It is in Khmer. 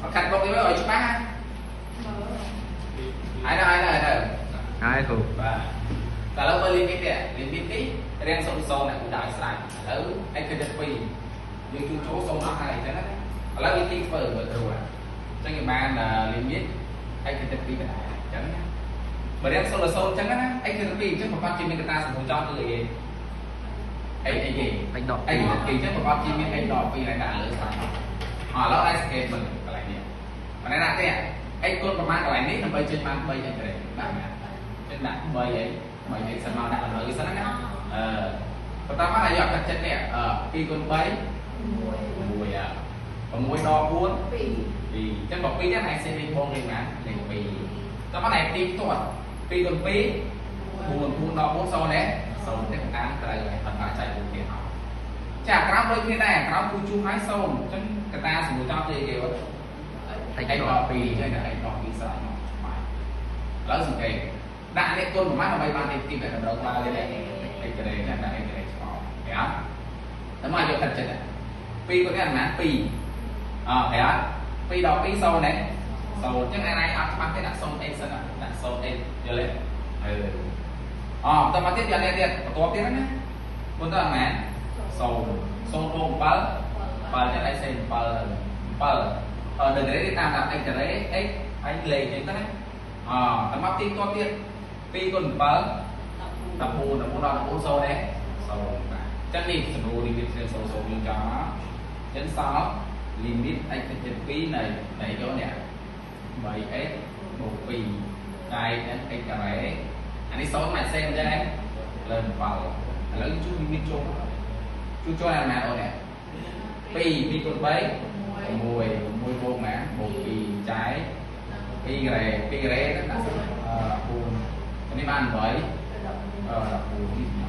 អត់កាត់បុកនេះឲ្យច្បាស់ហើយនៅហើយនៅហើយនៅ ហើយគ្រូ បាទតែឥឡូវមើល limit នេះ limit នេះរាង0 0អ្នកគូដាក់ឲ្យស្រេចឥឡូវ x គឺ2យើងជួចូល0អស់ហើយអញ្ចឹងណាឥឡូវវិធីធ្វើមើលគ្រូអញ្ចឹងគេបាន limit x គឺ2កណ្ដាលអញ្ចឹងណាបើរាង0 0អញ្ចឹងណា x គឺ2អញ្ចឹងប្រកាសជាមានកត្តាសម្រួលចោលគឺអីគេ x អីគេ x ដក x គឺ2អញ្ចឹងប្រកាសជាមាន x ដក2ហើយដាក់លើស្រេចអឥឡូវឯងសង្កេតមើលកន្លែងនេះម្នាក់ដាក់ទេ x គុណប្រមាណកន្លែងនេះដើម្បីចេញបាន 3x ក្រេដាក់ណាចេញដាក់3អី 3 x សិនមកដាក់លើសិនណាអឺបន្តមកឲ្យយកកាត់ចិត្តនេះ2គុណ3 6 6 6ដល់4 2 2អញ្ចឹងបើ2នេះឯងសេលេខបងលេខណាលេខ2តោះមកឯងទីផ្ទាត់2គុណ2 4 4ដល់4 0នេះ0ទេតាមត្រូវហើយអត់បាក់ចែកមួយទៀតអត់ចាក្រោមដូចគ្នាដែរក្រោមគូជួសហើយ0អញ្ចឹងកតាសម្រួលចោលទេគេអត់ x x ដក ដក2អញ្ចឹងដាក់ x ដក2ស្រេចមកបាទឥឡូវសង្កេតដាក់នេះគុណប្រមាណដើម្បីបានលេខទីដែលតម្រូវក្បាលលេខ x ការ៉េចាដាក់ x ការ៉េឆ្លងឃើញអត់តែមកយកកាត់ចិត្ត2គុណនេះអាណា2អឃើញអត់2ដល់2 0នេះ0អញ្ចឹងអាណាអត់ច្បាស់ទេដាក់0 x សិនដាក់0 x យល់ទេអឺអបន្តមកទៀតយកនេះទៀតបន្ទាប់ទៀតណាគុណទៅអាណា0 0បូក7 7ចឹងឲ្យសេ7 7អឺនៅការ៉េតាមតាម x ការ៉េ x ហើយលេខអញ្ចឹងទៅណាអតមកទីតទៀត2គុណ7 14 14ដល់14 0ដែរ0បាទអញ្ចឹងនេះសំណួរ limit 0 0យើងចង់មកអញ្ចឹងសល់ limit x ទៅ2នៃនៃយកនេះ 3x បូក2ចែកនឹង x ការ៉េអានេះ0មិនសេអញ្ចឹងលើ7ឥឡូវជួ limit ចូលជួចូលអាណាអូននេះ2 2គុណ3 6 6បូកណាបូក2ចែក2ការ៉េ2ការ៉េហ្នឹងដាក់4នេះបាន8 14នេះ